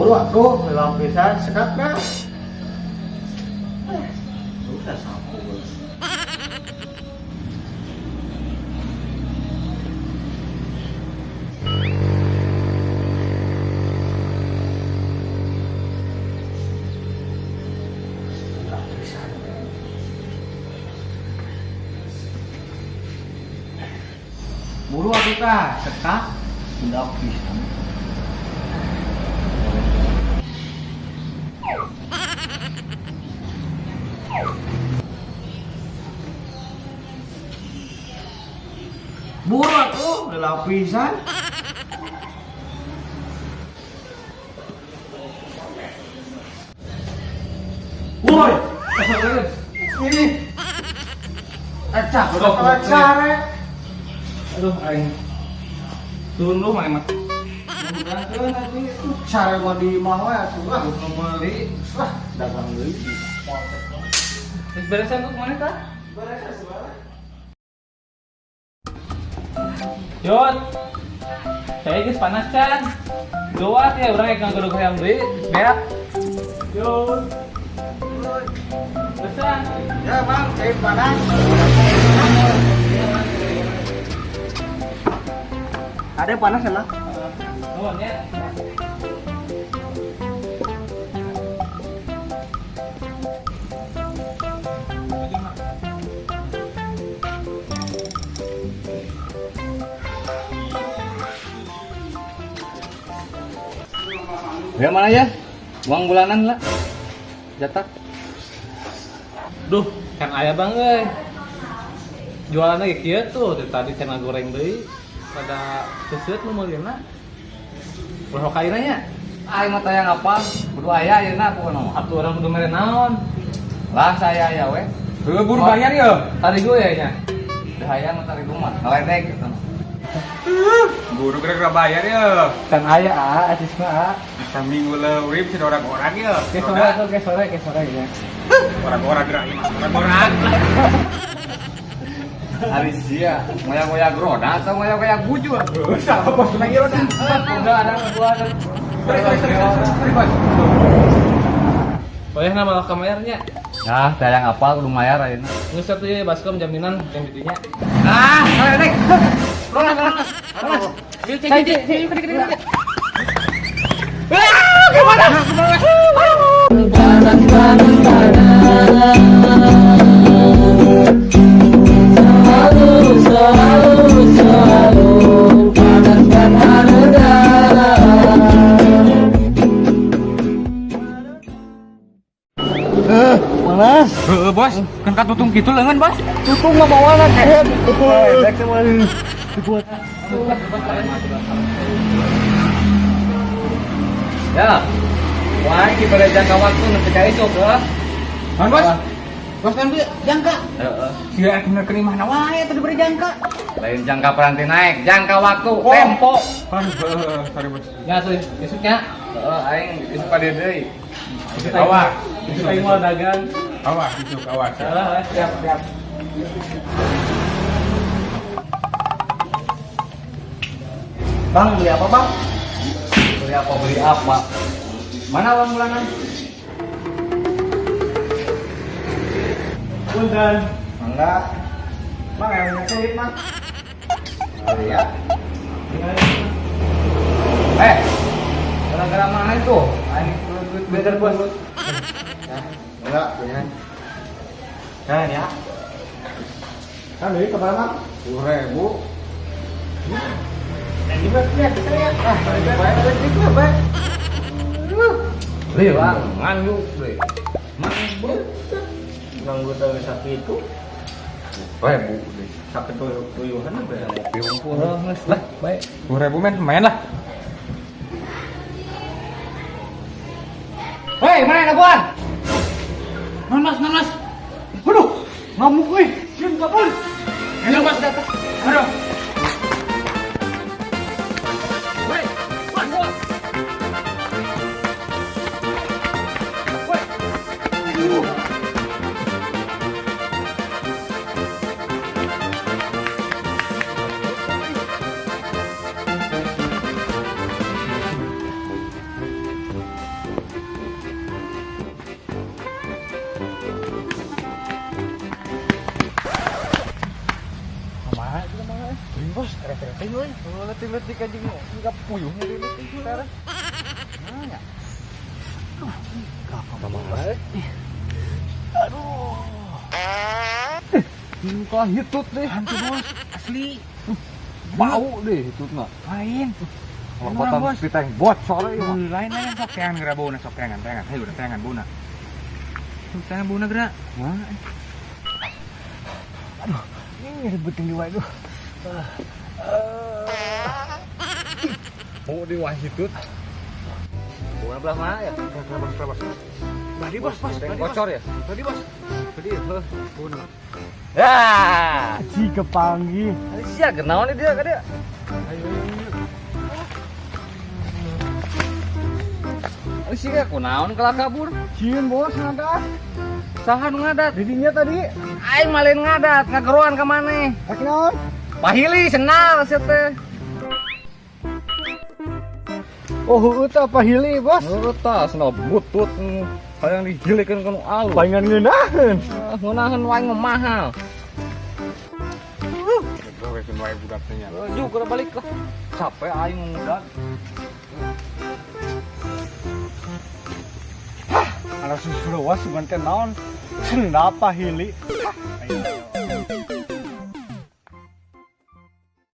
Buru atuh leulah pisan sekatna. Udah sapu. Buru atuh tah, sekak udah pisan. Buru atuh leulah pisan. Woi, ini acak udah care. Aduh, aing. Turun lu mah emang. Cara mau di imah we atuh ah. Nu meuli. Wah, dagang deui. Geus beresan tuh kemana tah? Beres sebenarnya. Yot. Saya geus panas can. Doa ya urang rek ngagedog hayam deui, geus beak. Yot. Beresan. Ya, Bang, saya panas. Ada panas emang? Nuhun ya. Ya mana ya? Uang bulanan lah. Jatah. Duh, kan aya bang euy. Jualanna ge kieu tuh, dari tadi cenah goreng deui. Pada seuseut nu meulina. Ulah ka ayeuna nya. Aing mah tayang apa? Kudu aya ayeuna pokona mah. Atuh urang kudu mere naon? Lah saya aya we. Heuh buru bayar ya. Tarigu ya nya. Teu hayang mah tarigu mah. Ngaledek gitu. Buru kira-kira bayar ya. Kan aya ah, acis mah ah. Bisa minggu leuwih bisa orang-orang ya. Ke sore tuh, ke sore ya. Orang-orang gerak ini. Orang-orang. Ari sia, ngoyak-ngoyak roda atau ngoyak-ngoyak bujur? Salah bos lagi roda. Enggak ada gua ada. Sorry, bos. Boleh nama malah kamernya. Nah, teu hayang apa kudu mayar ayeuna. Geus atuh ye baskom jaminan yang didinya. Ah, ngaledek. Rolas, rolas. Rolas. Cek cek cek cek. Panas panas panas. Selalu selalu selalu panas dan harga. Panas. Heuh bos, kan katutung kitu leungeun bos. Tutung mah bawana kehed. Ledek semua. Ya. Wah, iki pada jangka waktu nepi ka isuk heuh. Man bos. Bos kan beli jangka. Heeh. Sia bener ke imahna wae tadi beri jangka. Lain jangka peranti naik, jangka waktu, tempo. Aduh, sorry bos. Ya tuh, isuknya. Heeh, aing isuk ka dieu deui. Awas. Isuk aing mau dagang. Awas, isuk awas. Salah, siap siap. Bang, beli apa, Bang? Beli apa beli apa? Mana uang bulanan? Punten. Mangga. Bang, yang sulit, Bang. Oh iya. Eh, gara-gara mana itu? Aing duit Bener, Bos. Enggak, punya. Nah, ya. Kan duit kemana, Bang? 10.000. Dan juga lihat, bisa lihat. Ah, baik, baik, baik, baik. Beli bang, nganjuk beli. Mang bro, Ganggu tahu sakit itu. ribu deh. Sakit tuyuhan apa ya? Ngopi unggul geus lah, baik. 10.000 men, lumayan lah. Hei, mana daguan? Nanas, nanas. Aduh, ngamuk euy. Sieun kabur. Ayo mas datang. Aduh. Hei, mas. Woi. Bos, rete-rete euy. Leutik-leutik anjing enggak puyuh leutik teh. Nanya. Aduh, kakak. Aduh. Muka hitut deh. Hantu bos, asli. Bau deh hitutna. Lain. Lompatan kita yang bocor ieu mah. Lain lain sok teangan geura bauna sok teangan teangan. Hayu udah teangan bauna. Sok teangan bauna geura. Wah. Aduh, ini ribetin di wae duh. Mau di wae hitut. Bauna belah mana ya? Bos, bos. Tadi bos, bos. Bocor ya? Tadi bos. Tadi heuh, bauna. Ya. Jika panggil. Sia kenaon dia ka dia? Ayo. Sia kunaon kalah kabur? Cieun bos ngadat. Saha nu ngadat? Didinya tadi. Aing malin ngadat, ngageroan ka maneh. Rek naon? Pahili senal sia teh. Oh, heueuh tah pahili bos. Heueuh tah senal butut hayang dihilikeun ka nu alus. Palingan ngeunaheun. Ngeunaheun wae mahal. Gorekeun wae budak teh nya. Ju geura balik lah. Capek aing ngudag. Hah, ala susu lewas sugan teh naon? Sendal pahili. Hah, ayo.